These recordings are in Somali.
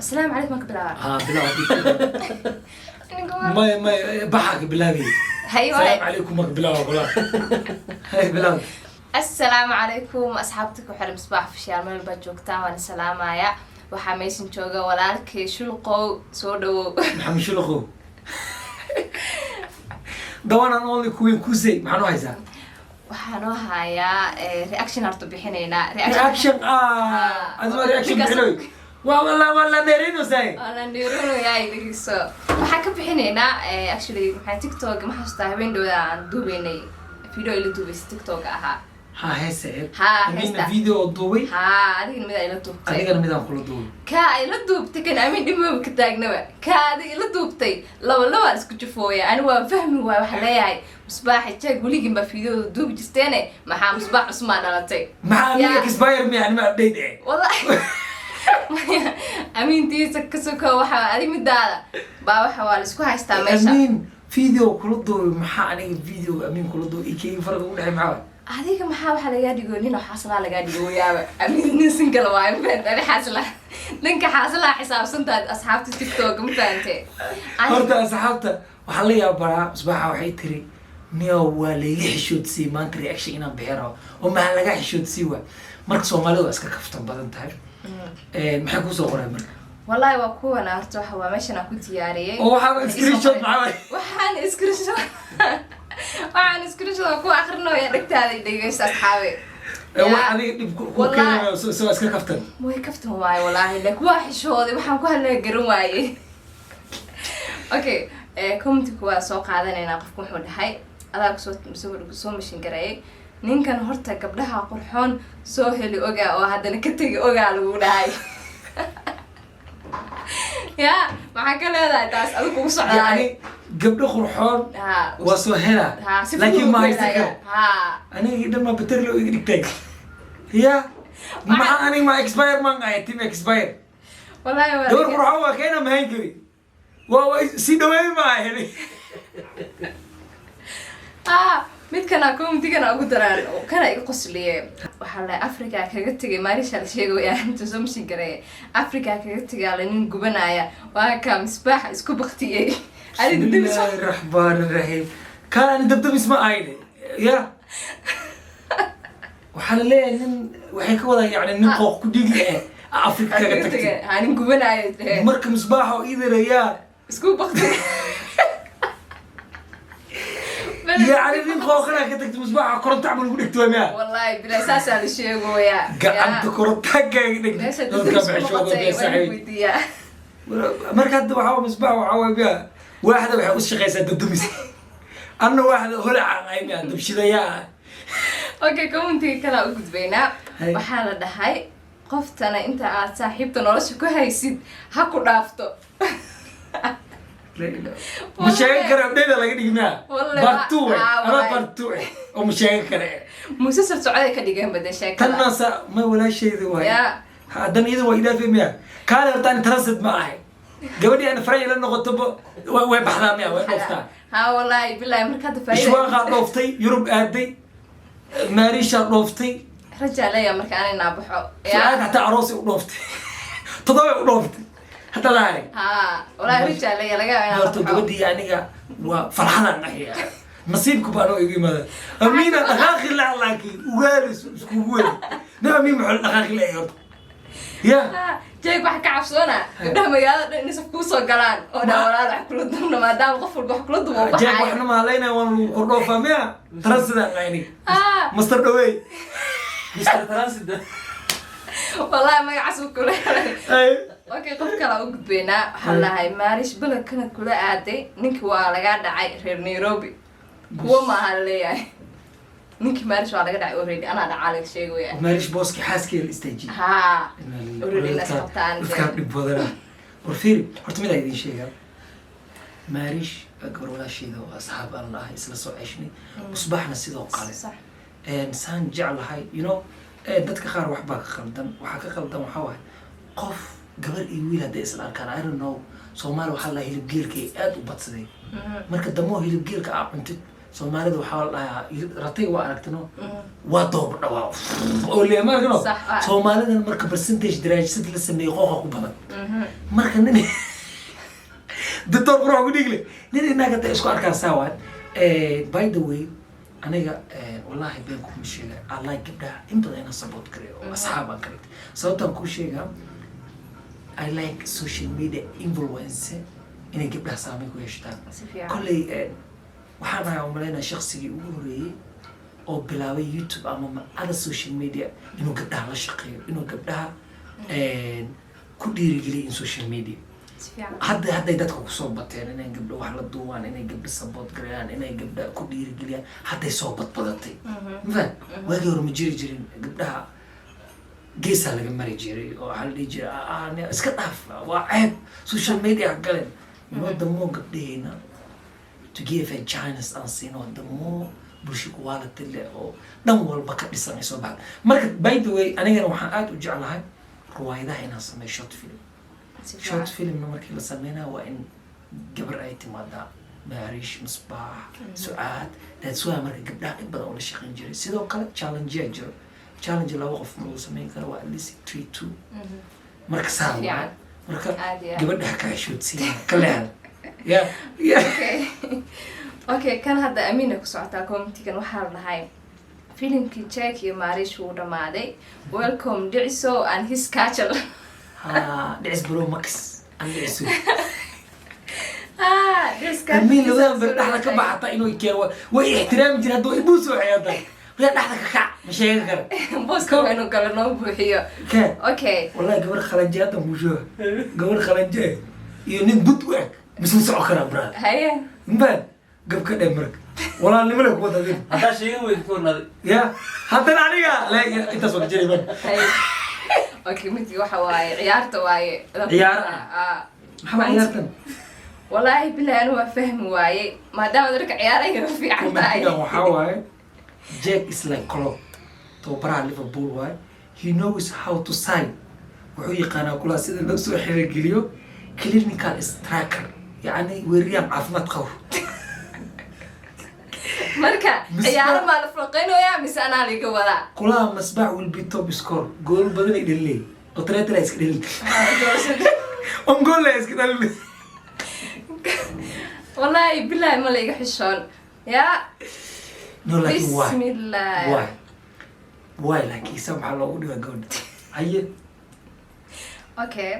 Asalaamu calaykum, waan ka bilaabaa. Haa, bilaw. Maya, maya, baxaa ka bilaabay. Hay waay. Salaamu calaykum marka bilaaba kula hay bilaab. Assalaamu calaykum, asxaabta ku xiran Misbaax Official, meel baad joogtaan, waan salaamaya. Waxaa meeshan jooga walaalkay Shulqow, soo dhawow. Maxamed Shulqow, the one and only Queen Kusey, maxaa noo haysaa? Waxaa noo hayaa reaction horta bixinaynaa. Reaction ah, aduma reaction bixinoy waa wala wala dheerinaysaa. Waala dheerinayaa, dhegeyso. Waxaan ka bixinaynaa actually maxaa TikTok, ma xasuustaa habeen dhowda aan duubeynay video ila duubaysay TikTok ahaa? Ha, heese. Ha, Amiina. Heesta. Video duubay. Ha, adigana mid ila duubtay. Adigana midaan kula duubay. Kaa ila duubtay kan Amiin dhimaba ka taagnaba. Kaa adiga ila duubtay laba labaa isku jufooya. Ani waan fahmi waay. Waxaa leeyahay Musbaaxi jeeg, weligin baa videoda duubi jirteene, maxaa Musbaax cusmaa dhalatay? Maxaa aniga Ya. Expire miya? Anima update eh. Wallahi maya, Amiintiisa ka soko, waxa adig midaada baa waxa waa la isku haystaa meesha. Amiin video kula duubay, maxaa aniga video Amiin kula duubay ikeyga farqa u dhexay maxaa waay? Adiga maxaa waxaa lagaa dhigo nin oo xaasilaa lagaa dhigo wayaaba. Amiin nin single waayo, ma fahante? Adi xaasila, ninka xaasilaa xisaabsantaad asxaabta TikTok, ma fahante? Horta asxaabta waxaa la yaabanaa, Misbaaxa waxay tiri, niyo waa layga xishoodsiiyey maanta reaction inaan bixin rabo, oo maxaa laga xishoodsii waay? Marka Soomaalida waa iska kaftan badan tahay. Maxay kusoo qoray marka? Wallahi waa kuwana horta, waxa waa meeshan aan ku diyaariyey. Oo waxaa screenshot maxaa waay? Waxaan screenshot aan ku akrinaya, dhegtaada dhegeysta, asxaabe. Wax adiga dhib ku keenayo so so iska kaftan. Way kaftan waaye wallahi, laakiin waa xishooday, waxaan ku hadlaya garan waaye. Okay, commentka waa soo qaadanaynaa. Qofku wuxuu dhahay, adaa kusoo soo soo mashin gareeyay, ninkan horta gabdhaha qurxoon soo heli ogaa oo haddana ka tegi ogaa lagu dhahay. Ya, maxaa ka leedahay taas adigu kugu socdaay? Yani gabdho qurxoon waa soo helaa, ha, si laakiin ma fudud haysan helaya. karo. Aniga dhan ma baterlo iga dhigtay ya? Maxaa aniga ma expire maan ahay, team expire? Wallahi waa Gabar qurxoon waa keena, ma hayn kari, waa si dhaweyn ma heli. Ah, midkana commentigana ugu daraan, kana iga qosliye. Waxaa la Africa kaga tegay maarisha la sheegaya inta soo mashin gareeye, Africa kaga tegay la nin gubanaya, waa ka Misbaax isku baktiyey. Adiga dabdamis. Bismillaahi raxmaani raxiim. Kaan ani dabdamis ma ahayne ya. Waxaa la leeyahay nin waxay ka wadaa, yani nin qooq ku dhigi eh Afrika kaga kaga tagtay. Tegay ha nin gubanaya dheheen. Marka Misbaax oo idirayaa isku baktiyey. Yani nin qooqana ka tagtay, Misbaaxa koronto camal ugu dhegto waa miya? Wallahi bilaa, saasaa la sheegoyaa. Gacanta koronto kaga dhegtay. Meesha Dadka dabdamis ku bixishooda noqotay biya waa saaxiib. weydiiyaa. Marka hadda waxaa Misbaax waxaa waay miya, waaxda waxay u shaqaysaa dabdamis, anna waaxda holacaan ahay miya, dabshidayaa ah. Okay, commentiga kalaa u gudbaynaa. Hay. Waxaa la dhahay, qoftana inta aad saaxiibta nolosha ku haysid ha ku dhaafto. Ma sheegan kara, update laga dhigi miya? Wallahi Part two way. Ah, Ama wallahi. part two eh oo ma sheegan kara. Musalsal socday ka dhigeen bade sheekada. Tanna sa ma walaasheeda waay. Haddana iyada waa idhaafay miya? Kaale horta ani transit ma ahay. Gabadhii aan faray la noqotoba way baxdaa miya, way dhooftaa? Ha, wallahi bilahi, marka hadda faa'iida. Ishwaaqaa dhooftay, Yurub aaday, Maarishaa dhooftay. Rajaa leeya marka aanay naabaxo. Sucaad xataa aroosay u dhooftay, toddobay u dhooftay hataa lahay. Ha, wallahi rajaa leeya laga yaaba inaan Horta baxo. Gabadhii aniga waa farxadaan dhaxya, nasiibku baa noo igu yimaada. Amiina dhaqaaqi la, laakiin ugaalis iskugu weyn na Amiin muxuu dhaqaaqi la horta ya. Jeeg, waxa ka cabsoona gabdhaha magaalada dhan inay saf kuu soo galaan oo dhan, walaal wax kula dubno, maadaama qof walba wax kula dubo u Jeeg baxaayo. Waxna mahalaynaya, waana lagu kordhoofaa miya? Transidaan qayni. Master dhawey. Mr. Transit. Wallahi magacaas uu kula helay. Ay. Okay, qof kale u gudbaynaa. Waxaa lahay, Maarish beledkana kula aaday ninkii waa lagaa dhacay, reer Nairobi kuwa maaha laleeyahay. Ninkii Maarish waa laga dhacay already, anaa dhacaa laga sheegaya. Maarish booski xaaskeeda la istaajiyey. Ha, already in isqabtaan. Dadkaan dhib badana. War fiiri horta, mid aan idiin sheegaa. Maarish waa gabar walaasheeda oo asxaab aan lahay, isla soo ceshnay, Musbaaxna sidoo kale. Saan jeclahay, dadka qaar wax baa ka qaldan. Waxaa ka qaldan waxaa waaye, qof gabar iyo wiil hadday isla arkaan, I don't know, Soomaali waxaa la hilib geelka ay aada u badsaday. Marka damoo hilib geelka aa cuntid, Soomaalida waxaa la dhahaa ratay, waa aragtino, waa doob dhawaa oo le ma aragno. Sax, waa. Soomaalidan marka percentage daraasad la sameeyey, qooqa ku badan. Marka nin doctor qurux ku dhiigle, nin inaga ta isku arkaan saa waay. By the way, aniga wallahi been kuma sheega, I like gabdhaha in badan inaan support gareeyo oo asxaab aan ka dhigtay. Sababtaan kuu sheegaa, I like social media influence inay gabdhaha saameyn ku yeeshtaan. Si fiican. Kolley waxaan ahaa umaleynaa shaqsigii ugu horeeyey oo bilaabay YouTube ama other social media inuu gabdhaha la shaqeeyo, inuu gabdhaha ku dhiirigeliyo in social media. Si fiican. Hadda hadday dadka kusoo bateen inay gabdho wax la duubaan, inay gabdho support gareeyaan, inay gabdha ku dhiirigeliyaan, hadday soo badbadatay. Mafaham, waagii hore ma jiri jirin. Gabdhaha geesaa laga mari jiray oo waxaa la dhihi jiray, "Ah, ah, iska dhaaf, waa ceeb, social media ha galeen." You know, the more gabdhaheena to give a chance aan siino, the more bulsho quality leh oo dhan walba ka dhisan ay soo baxda. Marka by the way, anigana waxaan aada u jeclahay riwaayadaha inaan sameeyo short film. Si Short fiican. filmna markii la sameynaya waa in gabar ay timaadaa, Maarish, Misbaax, Sucaad. That's why marka gabdhaha in badan oo la shaqeyn jiray. Sidoo kale challengeyaa jiro. Challenge laba qof ma lagu sameyn karo, waa at least three, two. Marka saa Si waay. fiican. Marka Aad iyo aad. gabadha ha ka xishoodsiina, ka leexda ya. Okay, kan hadda Amiina ku socotaa. Commentigan waxaa la dhahay, filimkii Jack iyo Maarish wuu dhamaaday, welcome Dhiciso and his catchel. Ha, Dhicis bro, max an Dhiciso. Ah, Dhicis. Amiin labadan bar dhexda ka baxata inuu keeno way ixtiraami jira. Hadduu ibuu soo xeeyada yaa dhexda ka kac, ma sheegan kara. Booska waa inuu galo, noo buuxiyo. Ke? Okay. Wallahi gabar khalanje haddan kuu sheega, gabar khalanje iyo nin bud u eg misla socon karaa, brother. Haye. Mbaan gab ka dhe marka walaalnimo le kuwada adin. Haddaa sheegan weyda ka warnaaday. Ya, haddana aniga la intaas waa ka jiray marka. Haye, okay, midkii waxa waaye ciyaarta waaye. Ciyaar ah? Ah. Maxaa waa ciyaartan? Wallaahi bilahi anu waa fahmi waaye, maadaama dadka ciyaarayga fiican tahay. Commentigan waxaa waaye, Jack is like Klopp, tababaraha Liverpool waaye. He knows how to sign, wuxuu yaqaanaa kulaa sida loo soo xirogeliyo clinical striker, yacni weeraryahan caafimaad qabo. Marka ciyaaro maa la falqeynayaa mise anaa liga wadaa? Kulaha Masbax will be top score, gool badan ay dhalilay oo tareetala iska dhalin, on gool la iska dhalin. Wallaahi bilahi ma la iga xishoon ya. No, laakiin why? Bismillah. Why? Laakiin isa maxaa loogu dhigaa gabadha? Haye. Okay,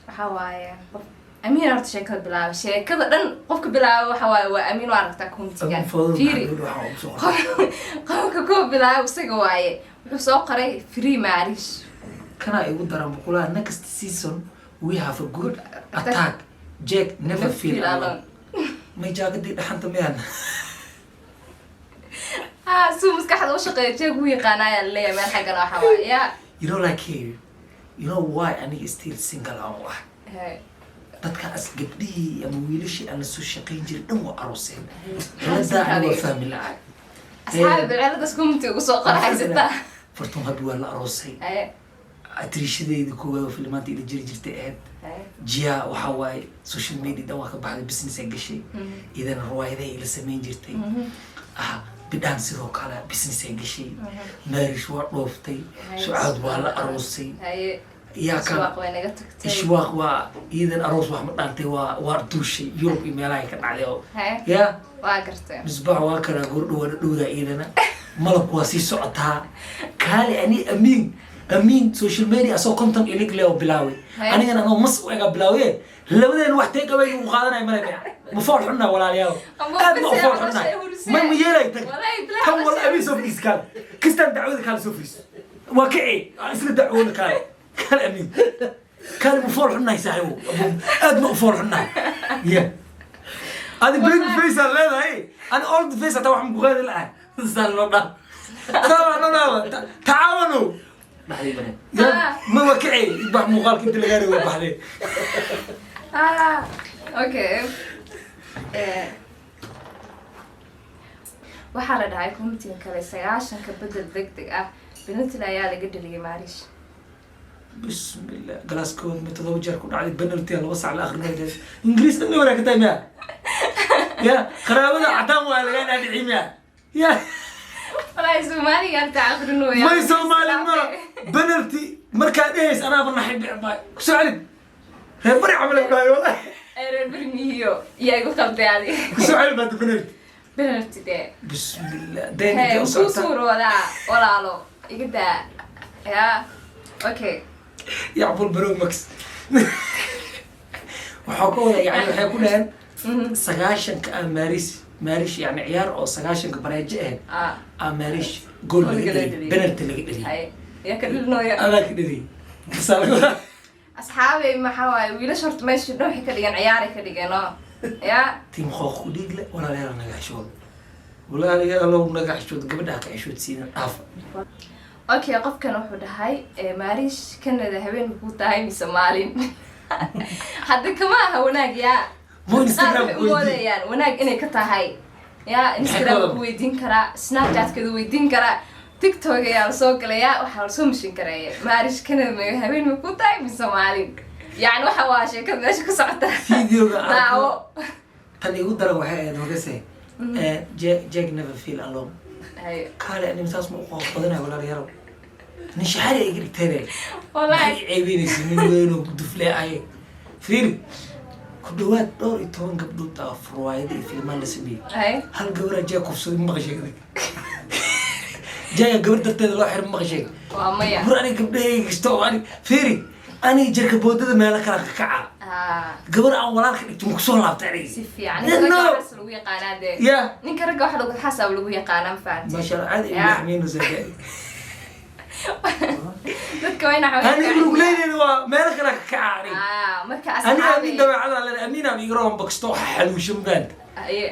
waxa waaye qof Amiin horta sheekada bilaaba, sheekada dhan qofka bilaaba waxa waaye waa Amiin. Waa aragtaa commentigan, fiiri. Gabadha waxaa ugu soo qoray. Qofka koo bilaaba isaga waaye. Wuxuu soo qoray "free Maarish". Kana igu daran boqolaha, "Next season we have a good attack, Jack never feel alone." May jaagadii dhaxanta miyaan? Ha, suu maskaxda u shaqeeya Jack wuu yaqaanaayaa laleeyahay. Meel xaggana waxa waaye ya. You know, like you know why aniga still single aan u ah? Dadka as gabdhihii ama wiilashii aan la soo shaqayn jiray dhan waa arooseen. Ciladaa aniga waa fahmi la-aan. Asxaabi, bilceladaas commenti ugu soo qora haysataa. Fartuun hadda waa la aroosay. Atriishadeeda koowaad oo filimaanta ila jiri jirtay ahayd. Jia waxa waaye social media dhan waa ka baxday, business ay gashay. Idana riwaayadahay ila samayn jirtay. Ah, Bidhaan sidoo kale business ay gashay. Maarish waa dhooftay. Sucaad waa la aroosay. Yaa kan? Ishwaaq way naga tagtay. Ishwaaq waa iidan aroos wax ma dhaantay, waa duushay Yurub iyo meelahay ka dhacday oo ya. Waa gartay. Misbaax waa kanaa, gordho waa dhowdaa, iidana malabku waa sii socotaa. Kaali, ani Amiin, Amiin social media asoo 50 ilig leh oo bilaaway. Anigana anoo mas u egaa bilaawaye. Labadeena wax take away ugu qaadanaya male. Miya ma fool xunnaa, walaalayaal? Aad ma u fool xunnaa. Ma yeelay tag kan wala. Amiin soo fadhiis, kaale kistaan dacwada, kaale soo fadhiis, waa kici isla dacwooda. Kaale, kaale Amiin, kaale. Ma fool xunnahay saaxiibo? Aad ma u fool xunnahay? Ya, adi baby face aad leedahay, ani old face hataa wax ma ku qaadi lahay. Saan loo dhaa. Tacaawano. Dhaxdii baneen. Ya, ma waa kici bax muuqaalka inta lagaa reebo baxdee. Ah, okay. Waxaa la dhahay commentiga kale, 90-ka bedel deg deg ah, penalty ayaa laga dhaliyay Maarish. Bismillah, galaaskood ma 7 jeer ku dhacday penalty 2 sac la akrinay. Ingiriis dhan wanaag ka tahay miya? Ya qaraabada cadaan waa lagaa dhaadhicimiya ya. Walaahi Soomaaliga anta aqrinooya. May Soomaali ma penalty markaad dhehays anaaba naxay baa kusoo celin, reer bari camal ay dhahay wallahi. Reer bari mihiyo, yaa igu qalday adi. Kusoo celin baada penalty. Penalty dee. Bismillah, deen Hee, intee u kuu socotaa? Suuroodaa walaalo, iga daa ya. Okay. Yacbul Pro Max waxaa ka wada, yani waxay ku dhaheen 90-ka ah Maarish, Maarish yani ciyaar oo 90-ka bareejo ahayd ah Maarish gool laga Gool laga dhaliyay. dhaliyay. Penalty laga dhaliyay. Hay, yaa ka dhilinooya? Adaa ka dhaliyay kasaa laga wadaa. Asxaabey, maxaa waaye, wiilasha horta meesha dhan waxay ka dhigeen ciyaaray ka dhigeen oo ya. Team qooq ku dhiigle, walaalayaal naga xishooda, walaalayaalow naga xishooda, gabadha ha ka xishoodsiina, dhaafa. Okay, qofkan wuxuu dhahay, Maarish Canada habeen makuu tahay mise maalin? Hadda kama aha wanaag yaa. Mo Instagram Qaar waxay ku weydiin. u moodayaan wanaag inay ka tahay ya. Instagram ka ku weydiin karaa, Snapchatkeeda weydiin karaa, TikTok ayaa lasoo galayaa, waxaa lasoo mishin kareeya Maarish Canada ma habeen makuu tahay mise maalin. Yani waxa waa sheekada meesha ku socota. Videoga arko. Daawo. Tan igu daran waxay ahayd makase Jack never feel alone. Kaale, anim saas ma u qooq badanayo walaalayaalow, nin shaxari ay iga dhigteen. Wallahi. Maxay ceebeynaysa nin weyn oo dufle ahay? Fiiri, ku dhawaad dhowr iyo toban gabdhood ah furwaayada iyo filmaan la sameeyey. Hal gabaraa Jack kufsaday, ma maqashay? Adag Jaaga gabar darteeda loo xiro, ma maqashay? Waa maya. War aniga gabdhahayga kasta oo ani fiiri, aniga jirka boodada meelo kala ka kaca. Gabar aan walaalka dhigto ma kusoo laabtay aniga? Si fiican. Yeah, ninka no. ragga waxaas lagu yaqaanaa dee. Ya. Ninka ragga waxa lagu xasaab lagu yaqaanaa, ma fahanti? Maasha Allah, caadi. Ya. Maxmiinaysaa. Dadka waa ina Aniga lugleynayna waa meelo kala ka kaca aniga. Marka aniga asxaabi amin dabeecada le amiinaan iga roon baksto waxa xaluusho mafaanta.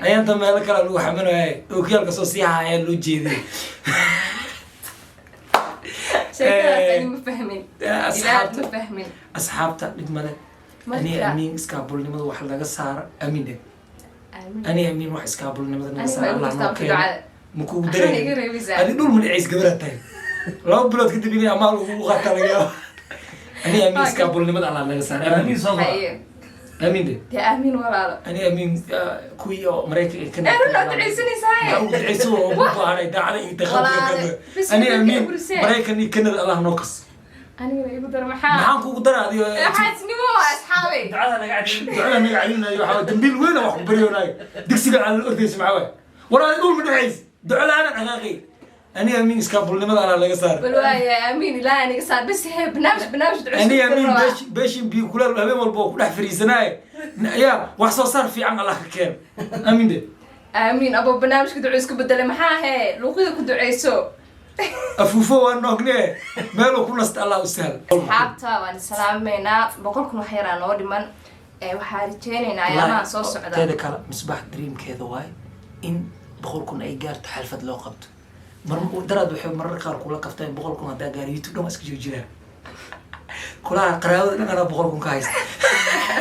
Ayaanta meelo kale lagu xamanaya, ookiyaalka soo sii hayaa loo jeeday. Sheekadaas ani ma fahmin. Ilaah. Asxaabta. Ma fahmin. Asxaabta, dhib male. Marka- Ani amiin iskaabulnimada wax laga saara, amiin dheh. Aamin. Ani amiin wax iskaabulnimada naga Ani saara ma igu Allah noo dartaa keeno. ducada. Ma kugu Maxaa iga daray? reebaysaa? Adi dhul ma dhicays, gabaraad tahay, 2 bilood kadib inay amaal ugu qaataa laga yaaba. Ani amiin iskaabulnimada Allah naga saara, amiin. Amiin soo qora. Haye. Amiin dheh. Dee aamin walaalo. Ani amiin kuwii oo Maraykanka ka Ee, run oo ducaysanaysaa. Maxaa ugu ducayso oo ugu baahanay daacada iyo Walaale, daqalka? Ani amiin burisee. Maraykan iyo Canada Allah noo kas. Anigana igu dara maxaa? Maxaan kugu dara adigo? Xaasnimo waa asxaabay. Ducada naga cadin. Ducada naga calinayo waxaa dambiil weyn oo wax ku baryoonayo, digsiga aan la ordayso maxaa waay? War adi dhul ma dhacays, duco la-aan dhaqaaqay. Ani amiin iskaabulnimada Allah laga saar. Bal waaya, amiin, ilaahay aniga saar bas. Hee, barnaamij duco. Ani amiin beeshin biyo kulaal habeen walba oo ku dhex fariisanaaye ya, wax soo saar fiican Allah ka keeno, amiin de. Aamiin abo, barnaamijka duco isku bedelay maxaa? Hee, luuqida ku duceyso. Afuufo waa noogne, meeluu ku nasta Allah u sahal. Asxaabta waan salaameynaa, 100,000 wax yaraa noo dhiman. Ee, waxaa rajeyneynaa ayaamaha soo socda. Teeda kale, Misbaax dreamkeeda waay in 100,000 ay gaarto, xalfad loo qabto. Mar daraad waxay marar qaar kula kafteen 100,000 haddaa gaaro YouTube dhan waa iska joojinaa kulaha, qaraabada dhan anaa 100,000 ka haysta.